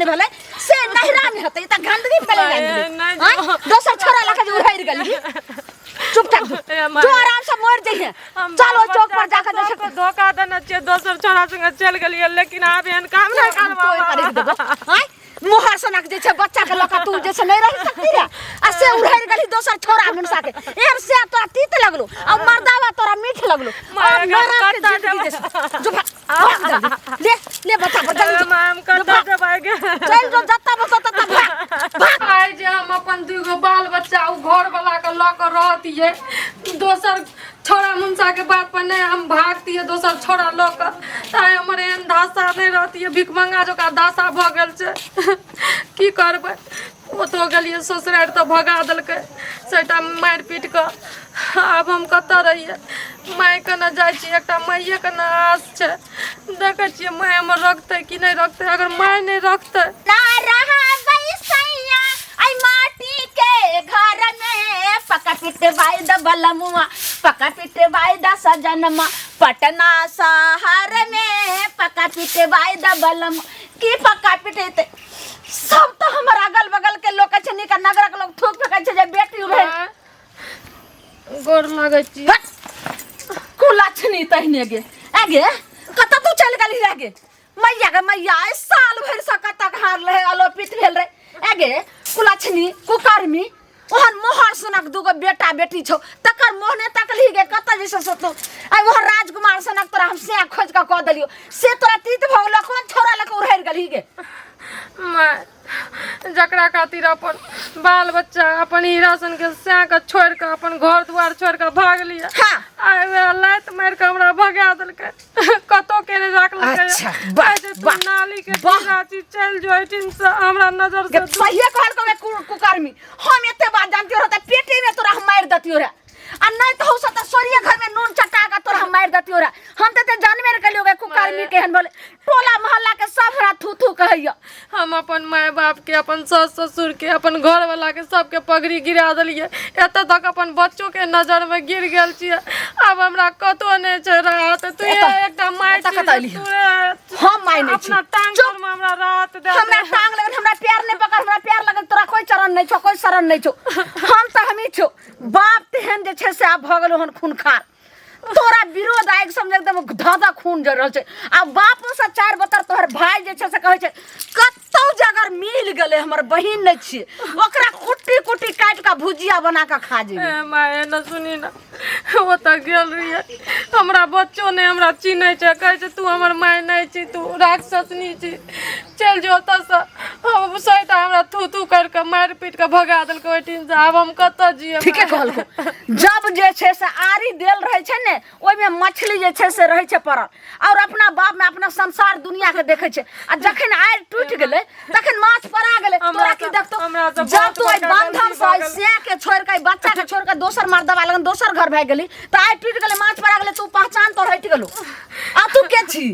नहि भेलै से नहिरा मे हेतै ई तऽ गंदगी फैले माय, गेलै नहि आँय? जो। दोसर छोरा लऽ के जे उड़ैर गेली चुपचाप जो। ए, माय। जो आराम से मर जइहे हम चल ओहि बाल चौक पर बच्चा जाके के जे सबके धोखा देने छियै दोसर छोरा संगे चलि गेलियै लेकिन आब एहन काम नहि हम करबै तोड़ के रखि देबो आँय मोहर सनक जे छै बच्चा के लऽ के तू जे छै नहि रहि सकती रे आ से उड़ैर गेली दोसर छोरा मुनसा के एहन से तोरा तीत लगलो आ मर्दावा तोरा मीठ लगलो माय, आ नरक के कत्ता जिंदगी जे छै जो भाग भाग जल्दी ले ले बच्चा पर जल्दी जो। हम कतऽ जेबै गे चल जो जत्ता बसो तत्ता भाग भाग आइ जे हम अपन दूगो बाल बच्चा ओ घर वाला के लऽ कऽ रहतियै दोसर छोरा मुनसा के बात पर नहि हम भागतियै दोसर छोरा लऽ कऽ तऽ आइ हमर एहन दशा नहि रहतियै भिखमंगा जकाँ दशा भऽ गेल छै की करबै ओतऽ गेलियै ससुरारि तऽ भगा देलकै सभटा मारि पीट कऽ आब हम कतऽ रहियै मायके ने जाइ छियै एकटा माइएके ने आस छै देखै छियै माय हमर रखतै कि नहि रखतै अगर माय नहि रखतै ना रहबै सैया आई माटी के घर में पका पिटवाई द बलमुआ पका पिटवाई द सजनमा पटना शहर में पका पिटवाई द बलम की पका पिटेते सब तो हमर अगल बगल के लोग छै निका नगर के लोग थूक फेकै छै जे बेटी उड़े गोर लागै छी कुलक्षणी तहिने गे आगे कतऽ तू चलि गेली रे गे मैया गे मैया आइ साल भरि से कतऽ हार रहे अलोपित भेल रहे आगे कुलक्षणी कुकर्मी ओहन मोहर सनक दूगो बेटा बेटी छौ तकर मोह नहि तकलही गे कतऽ जे से तू आइ ओहन राजकुमार सनक तोरा हम से खोजि कऽ कऽ देलियौ से तोरा तीत भऽ गेलौ कोन छौड़ा लऽ कऽ उड़ैर गेलही गे माय जकरा खातिर अपन बाल बच्चा अपन हीरा सन के सैं के छोड़ के अपन घर दुआर छोड़ के भागलियै हाँ। आइ वएह लात मारि के हमरा भगा देलकै कतौ के नहि राखलकै अच्छा, वाह, कहै छै, तू वाह, नाली के वाह। कीड़ा छी चलि जो एहिठिन से हमरा नजर से गे सहिए कहलकौ गे कुकर्मी हम एते बात जानती रहते पेटे में तोरा हम मारि देतियो रे आ नहीं तो हो सकता सोरिए घर में नून चटा के तोरा हम मारि देतियो रे हम त जानबे ने कलियो गे कुकर्मी केहन बोले टोला मोहल्ला के सब हमरा थू थू कहैया हम अपन माय बाप के अपन सास ससुर के अपन घर वाला के सबके पगड़ी गिरा देलियै एतऽ तक अपन बच्चो के नजर में गिर गेल छियै आब हमरा कतौ नहि छै राहत तू एकटा माय एतऽ छी कतऽ एलियै? तू हम माय नहि छी अपना टांग चुप पर में हमरा राहत दे हमरा दे। टांग लगन हमरा प्यार नहीं पकड़ हमरा प्यार लगन तोरा कोई चरण नहीं छौ कोई शरण नहीं छौ हम तऽ हमही छौ बाप तेहन जे छै से आब भऽ गेलौ हन खूनखार तोरा विरोध आगि समझ एकदम धधा खून जर रहल छै आ बापो से चारि बतर तोहर भाय जे छै से कहै छै कतौ जे अगर मिल गेलै हमर बहिन नहि छियै ओकरा कुट्टी कुट्टी काटि कऽ भुजिया बना कऽ खा जेबै ए माय एना सुनी ना ओतऽ गेल रहियै हमरा बच्चो नहि हमरा चिन्है छै कहै छै तू हमर माय नहि छी तू राक्षसनी छी चलि जो ओतऽसँ हम सैटा हमरा थू थू करि कऽ मारि पीट कऽ भगा देलकै ओहिठिनसँ आब हम कतऽ जियै ठीके कहलको जब जे छै से आरी देल रहै छै ने ओहिमे मछली जे छै से रहै छै पड़ल और अपना बाप में अपना संसार दुनिया के देखै छै आ जखन आरि टूटि गेलै तखन माछ पड़ा गेलै तोरा की देखतो हमरा से जब बहुत तू एहि बड़का बंधन गलती से भऽ एहि गेल। सैं के छोड़ि के एहि बच्चा के छोड़ि के दोसर मर्दवा लगन दोसर घर भए गेली तऽ आइ टूटि गेलै माछ पड़ा गेलै तू पहचान तोर हटि गेलो आ तू के छी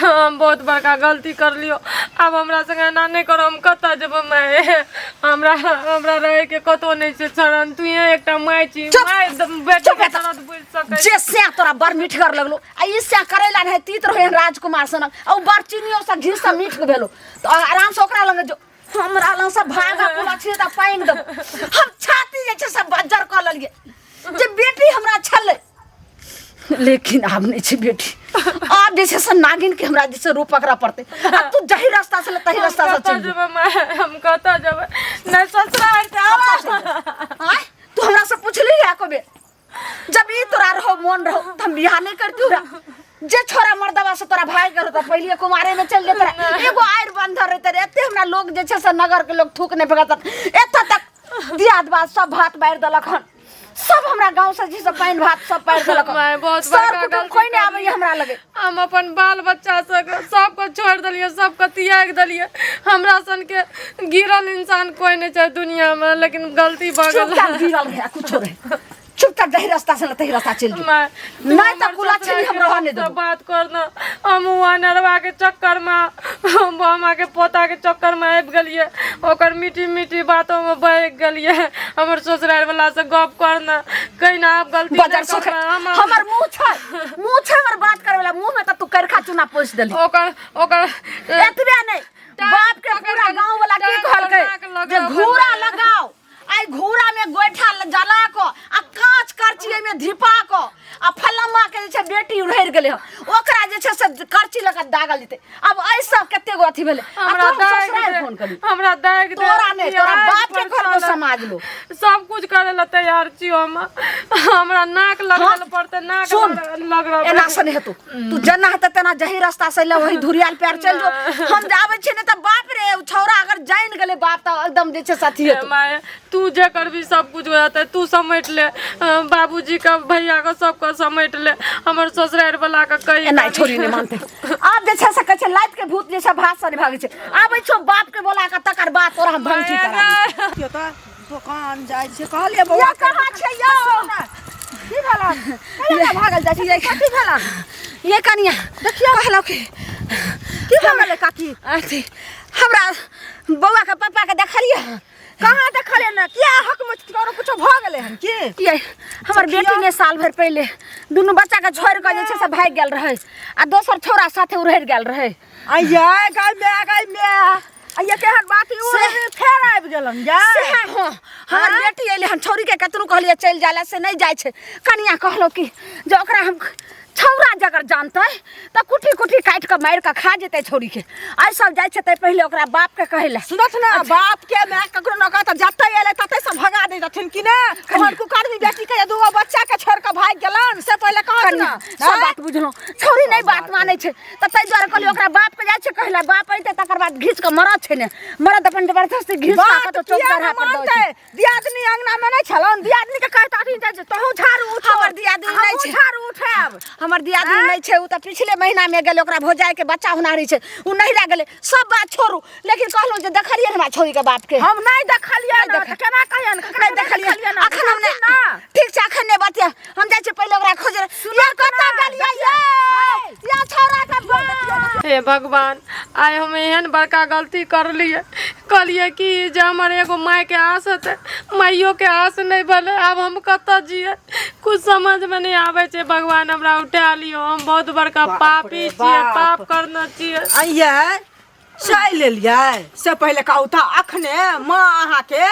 हम बहुत बड़का गलती कर लियो आब हमरा संगे एना नहि करो हम कतऽ जेबै माय हमरा हमरा रहैके कतौ नहि छै शरण तू एकटा माय छी चुप। माय बेटी चुप के एतऽ। दर्द बुझि सकै जे सैं तोरा बड़ मीठगर लगलो आ ई सैं करैला नहीं तीत रहे राजकुमार सनक आ उ बड़ चीनियो से घी से मीठ भेलो तो आराम से ओकरा लग जो हमरा लग से भागा कुला छियै तऽ पानि देब हम छाती जे छै से बज्जर कऽ लेलियै जे बेटी हमरा छलै लेकिन आब नहि छै बेटी आब जे छै से नागिन के हमरा जे छै रूप पकड़ा पड़तै आ तू जही रास्ता से ले तही रास्ता से कतऽ चलि जो। जेबै माय हम कतऽ जेबै नहि ससुराल से आब आँय तू हमरा से पुछली है एको बेर जब ई तोरा रहो मोन रहो त हम बियाह नहीं करती रहा जे छोरा मर्दवा से तोरा भाई करो त पहले कुमारे में चल जेत रहे एगो आयर बंधर रहते रहे एते हमरा लोग जे छै से नगर के लोग थूक नहीं फेंकत एतऽ तक दियाद बाद सब भात बारि देलक हन सब हमरा गांव से जे सब पानि भात सब पारि देलक हन। माय बहुत सर बड़का कुटुम गलती कोई नहीं कर आबैया हमरा लगे हम अपन बाल बच्चा सब सबके छोड़ि देलियै सबके त्यागि देलियै हमरा सनके गिरल इंसान कोई नहि छै दुनियामे लेकिन गलती भऽ गेल चुपचाप गिरल रहे कुछो रहे चुपचाप जही रास्ता से तही रास्ता चलि जो माय नहीं तऽ कुलक्षणी हम रहऽ नहि देबौ। बात कर न हम उ अनरवा के चक्कर में मामा के पोता के चक्कर में आबि गेलियै ओकर मीठी मीठी बातों में बहक गेलियै हमर ससुराल वाला से गप कर न कहीं ना आब गलती बजर नहि सुख करबै हम हमर मुंह छै मुंह छै हमर बात करे वाला मुंह में तऽ तू करखा चूना पोसि देली ओकर ओकर एतबे नहि बाप के पूरा गांव वाला की कहलकै जे घूरा लगाओ, आई घूरा में गोइठा जला क आ कांच करची एमे धिपा क आ फलम्मा के जे छै बेटी उड़ैर गेलै हन, ओकरा जे छै से करची लगा दागल जेतै। अब एहि सब कते गो अथी भेलै। आ हमरा तोरा दागि ससुरारि दे फोन करी। हमरा दागि दे। तोरा नहि, तोरा आगि बाप के पर घर के चलऽ। समाज लो। सब कुछ करे ला तैयार छी हम, हमरा नाक लगल हाँ, पड़ते नाक सुन, लग रहल। एना से नहि हेतौ, तू जेना हेतै तेना जही रास्ता से अयले वही धुरियाल पैर चलि जो। हम जे आबै छियै ने तऽ बाप रे, ओ छौड़ा अगर जानि गेलै बाप तऽ एकदम जे छै से अथी हेतौ। माय, तू जे करबी सब कुछ हो जाते, तू समेट ले बाबूजी के, भैया के, सबके समेट ले, हमर ससुरारि वाला के कही। एना छोरी नहि मानतै। आब जे छै से कहै छै लाइत के भूत जे छै भात से नहि भागै छै। आबै छौ बाप के बोला कऽ, तकर बाद तोरा हम भंगठी करा दै। कियो तऽ दोकान जाइ छै कहलियै बौआ। यौ कहाँ छै यौ? की भेलन? कहिया भागल जाइ छै? कथी भेलन? ये कनिया, देखियौ, कहलहुँ कि की भऽ गेलै काकी? अथी हमरा बौआ के पापा के देखलियै? कहाँ देखलियै ने? किया हक में करो, कुछो भऽ गेलै हन की? ये हमर बेटी ने साल भरि पहिले दुनू बच्चा के छोड़ि कऽ जे छै से भागि गेल रहै आ दोसर छौड़ा साथे उड़हरि गेल रहै। अइया गाय माय, गाय माय, अइया केहन बात ई? से- फेर आबि गेलन जा से हँ, हमर बेटी अयलै हन। छौड़ी के कतनो कहलियै चलि जाय लए, से नहि जाइ छै। कनिया, कहलहुँ कि जे ओकरा हम छौड़ा जगर जानतै तऽ कुटी कुटी काटि कऽ मारि कऽ खा जेतै छौड़ी के। एहि सब जाइ छै तऽ पहिले ओकरा बाप के कहै लए। सुनत ने, बाप के माय ककरो न कहत, जतै एलै ततै से भगा दै देथिन कि ने? तहन कुकर्मी बेटी के दूगो बच्चा के छोड़ के भागि गेलन, से पहिले कहत कनिया ने। सब बात बुझलहुँ, छौड़ी नहि बात मानै छै तऽ ताहि दुआरे कहलियै ओकरा बाप के जाइ छै कहै लए। बाप अयतै तकर बाद घीच कऽ मरद छै ने, मरद अपन जबरदस्ती घीच कऽ बात कतौ चौक किया चौराहा ने पर दऽ छै। मानतै? दियादनी अंगना में नहीं छलन, दियादनी के कहताथिन जे तोहू झाड़ू उठो। हमर दियादनी नहि हमहूँ छै। झाड़ू उठायब। हमर दियादनी नहि छै, ओ तऽ पिछले महीना में गेलै, ओकरा भौजाई के बच्चा होनारी छै, ओ नहिरा गेलै। सब बात छोड़ू, लेकिन कहलहुँ जे देखलियै हमरा छौड़ी के बाप के? हम नहीं देखलियै नहि ने, देख- तऽ केना कहियन? ककरा नहि देखलियै ने? अखन हम नहि ना। ठीक छै, अखन नहि बतिया, हम जाइ छियै पहिले ओकरा खोजै लए। कतऽ गेलियै ये? या छौड़ा के बाप। हे भगवान, आइ हम एहन बड़का गलती करलियै। कहलियै कि जे हमर एगो मायके आस हेतै, माइयोके आस नहि भेलै। आब हम कतऽ जियै, कुछ समझमे नहि आबै छै। भगवान, हमरा उठा लियौ, हम बहुत बड़का बाप पापी रे छियै, बाप। पाप करने छियै। अइयै चलि एलियै से पहिले कहू तऽ, अखने माँ अहाँके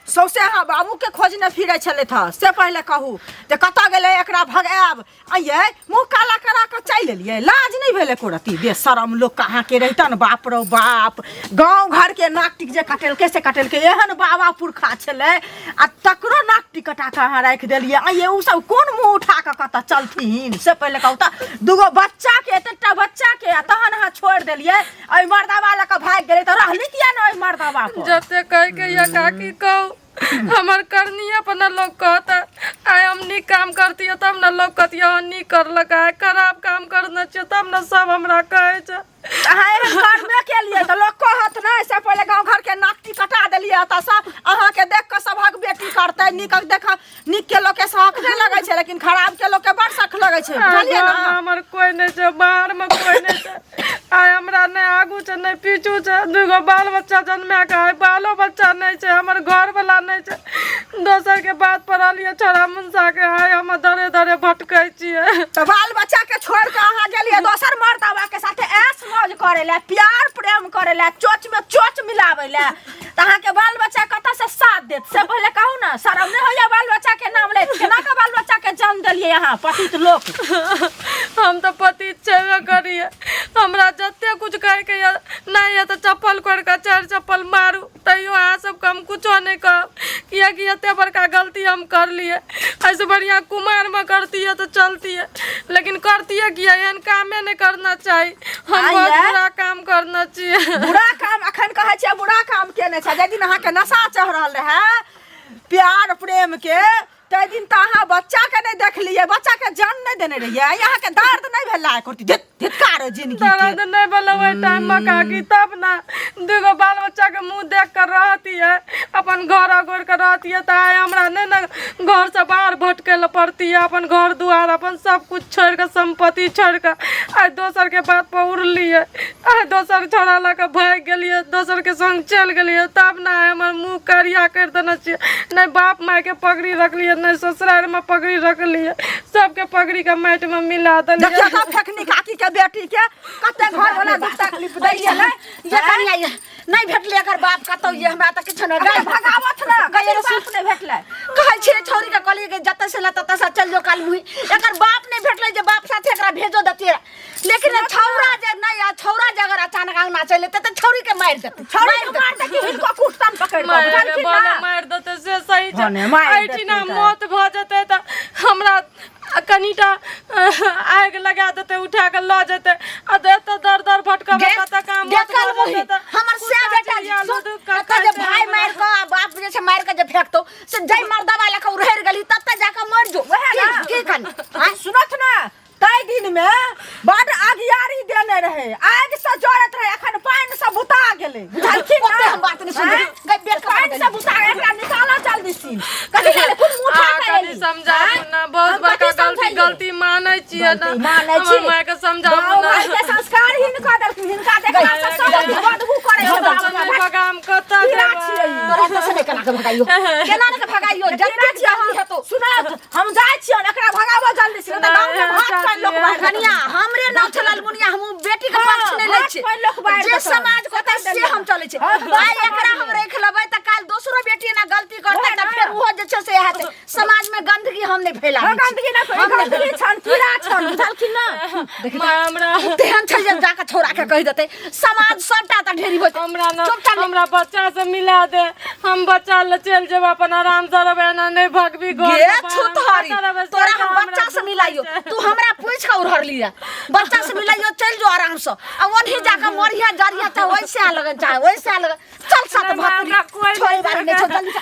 सौंसे अहाँ बाबूके खोजने फिरै छलथि हँ, से पहिले कहू जे कतऽ गेलै, एकरा भगायब। अइयै मुँह काला करा कऽ चलि एलियै, लाज नहि भेलै एको रत्ती? बेशरम लोक अहाँके रहितन। बाप रौ बाप, गाँव घरके नाक टिक जे कटेलकै से कटेलकै, एहन बाबा पुरखा छलै आ तकरो नाक टिक कटा कऽ अहाँ राखि देलियै। अइयै ओ सब कोन मुँह उठा कऽ कतऽ चलथिन, से पहिले कहू तऽ। दूगो बच्चाके, एतेकटा बच्चाके आ तहन अहाँ छोड़ि देलियै, एहि मर्दाबा लऽ कऽ भागि गेलै, तऽ रहली किया ने ओहि मर्दाबा पर? जते कहे के ये काकी कहू, हमर करनिए पर न लोग कहता। आइ हम नीक काम करतियै तब न लोग कहतियै हँ नीक करलक, आइ खराब काम करने छियै तब न सब हमरा कहै छै। अहाँ एहन कर्मे केलियै तऽ लोक कहत नहि? से पहिले गाँव घरके नाकटी कटा देलियै, एतऽसँ अहाँके देख कऽ सभक बेटी करतै। नीक देख, नीक के लोकके शौक नहि लगै छै, लेकिन खराब के लोकके बड़ शौक लगै छै, बुझलियै घरमे ने? हमर कोइ नहि छै, बाहरमे कोइ नहि छै। आइ हमरा नहि आगू छै नहि पीछू छै। दूगो बाल बच्चा जन्मा के आइ बालो बच्चा नहि छै, हमर घरवला नहि छै। दोसरके बात पर रहलियै छोड़ा मुनसाके, आइ हम दरे दरे भटकै छियै। तऽ बाल बच्चा के छोड़ के अहाँ गेलियै दोसर मर्दवा के साथे ऐश मौज करे ले, प्यार प्रेम करे ले, चोच में चोच मिलावे ले, तऽ अहाँके बाल बच्चा कतऽ से साथ देत, से पहिले कहू ने। शरम नहि होइया बाल बच्चा के नाम लैत? केना के बाल बच्चा के जन्म देलियै अहाँ पतित लोक? हम तऽ पतित छेबे करियै। हमरा जते कुछ कहैके यऽ नहि यऽ तऽ चप्पल कोड़ि कऽ चारि चप्पल मारू, तैयो अहाँ सबके हम कुछो नहि कहब, किएकि एते बड़का गलती हम करलियै। एहिसँ बढ़िआँ कुमारमे करतियै तऽ चलतियै, लेकिन करतियै किया? एहन कामे नहि करना चाही। हम बहुत आइये? बुरा काम करने छियै। बुरा काम अखन कहै छियै बुरा काम केने छै? जाहि दिन अहाँके नशा चढ़ल रहै प्यार प्रेम के, ताहि दिन तऽ अहाँ बच्चाके नहि देखलियै, बच्चाके जन्म नहि देने रहियै। अहाँके दर्द नहि भेलै एको रत्ती? धिक्कार जिंदगी के। दर्द नहि भेलै ओहि टाइममे काकी, तब ने दूगो बाल बच्चाके मुँह देख कऽ रहतियै, अपन घर अगोरि कऽ रहतियै, तऽ आइ हमरा नहि ने घरसँ बाहर भटकै लए पड़तियै। अपन घर दुआर, अपन सब कुछ छोड़ि कऽ, सम्पत्ति छोड़ि कऽ आइ दोसरके बात पर उड़लियै, आइ दोसर छोड़ा लऽ कऽ भागि गेलियै, दोसरके संग चलि गेलियै, तब ने आइ हमर मुँह करिया करि देने छियै। नहि बाप मायके पगड़ी रखलियै। नहि ससुरारिमे पगड़ी रखलियै सबके पगड़ीके माटिमे मिला देलियै। देखियौ तऽ फेकनी काकी के बेटी के कते घर वाला दुख तकलीफ दै छलै। ये कनिया, ये नहि भेटलै एकर बाप कतौ, ये हमरा तऽ किछु नहि। अरे भगावत ना गए कते बाप नहि भेटलै। कहै छियै छौरी के, कहलियै कि जतऽ से ततऽ से चलि जो काल मुही। एकर बाप नहि भेटलै जे बाप साथे एकरा भेजो देतियै, लेकिन छौरा जे नहि आ छौरा जे अगर अचानक अंगना चलि एतै तऽ छौरी के मारि देतै। छौरी के मार दे कि हिनको कुटतन पकड़ि कऽ, मारि बुझलखिन भले ना? मारि देतै से सही छै। भने मारि एहिठिना देतै तऽ। मौत भऽ जेतै तऽ हमरा कनिटा आगि लगा देतै, उठा कऽ लऽ जेतै आ एतऽ दर दर भटकबै कतऽ काम मौत देखल भऽ मुही जेतै तऽ हमर कुत्ता सै बेटा चिड़िया सुन, लुधुक कऽ एतऽ जे खैतै भाय हमरा। मारि कऽ आ बाप जे छै मारि कऽ जे फेकतौ से जै मर्दवा लऽ कऽ उड़हरि गेली ततऽ जाकऽ मरि जो। वएह ना। की कनी आँय? सुनत ना, ताहि दिन में बड आगियारी देने रहे, आगि से जरत रहे, अखन पानि से बुता गेलै, बुझलखिन ना? ओते हम बात नहि सुनबै। आँय? गै, बेर कऽ पानि से बुता गेलै, एकरा निकालऽ जल्दी सीन। कथी भेलै? कोन मुँह आ उठा कऽ कनि एली? समझाबू आँय? ना, बहुत हम बड़का कथी गलती समझैयै? गलती मानै छियै ना। गलती मानै हमर छी। मायके समझाबू गाँव ना। घरके संस्कारहीन कऽ देलखिन। हिनका देखला से सब अथी बदबू करै छै हम गाँव नहि मे। भगाम, कतऽ कीड़ा जेबै? छियै ई। तोरा एतऽ से नहि केना कऽ भगाइयो, केना नहि कऽ भगाइयो, कीड़ा जतेक छियै जल्दी हम। हेतौ। सुनत, हम जाइ छियनि, एकरा भगाबऽ जल्दी से, नहि तऽ गाँव के भात पानि लोक बाहर कनिया, हमरे नाम छल अलमुनिया, हम बेटी के हाँ, पक्ष नहि लै भात छी। पानि लोक बाहर जे देतनि। समाज कहतै से हम चलै छी। हाँ, आइ एकरा हम राखि लेबै तऽ काल्हि दोसरो बेटी एना गलती करतै वएह तऽ ना। फेर ओहो जे छै से हेतै। समाज में गंदगी हम नहि फैलाबै हाँ, छी। गंदगी ना, गंदगी छन, कीड़ा छन, बुझलखिन ना? माय हमरा तेहन छै जे जाके छौड़ा के कहि देतै, समाज सबटा तऽ ढेरी हो जेतै। हमरा ना चुपचाप हमरा बच्चा से मिला दे, हम बच्चा ले चलि जेबै, अपन आराम से रहबै, एना नहि भगबी घर गे से बाहर, हम छुतहरी, कतऽ रहबै? तोरा सबटा हम हमरा बच्चा से दुख मिलाइयो छै। तू हमरा पूछि के उड़हर लिया। बच्चा से मिलाइयो, चलि जो आराम से आ ओनही जाके मरिया जरिया, चाहे ओइसे आ लगन चाहे ओइसे आ लगन। चल साथ नहि, भातरी हमरा कोइ छोड़े बारी नहि छौ, जल्दी चल।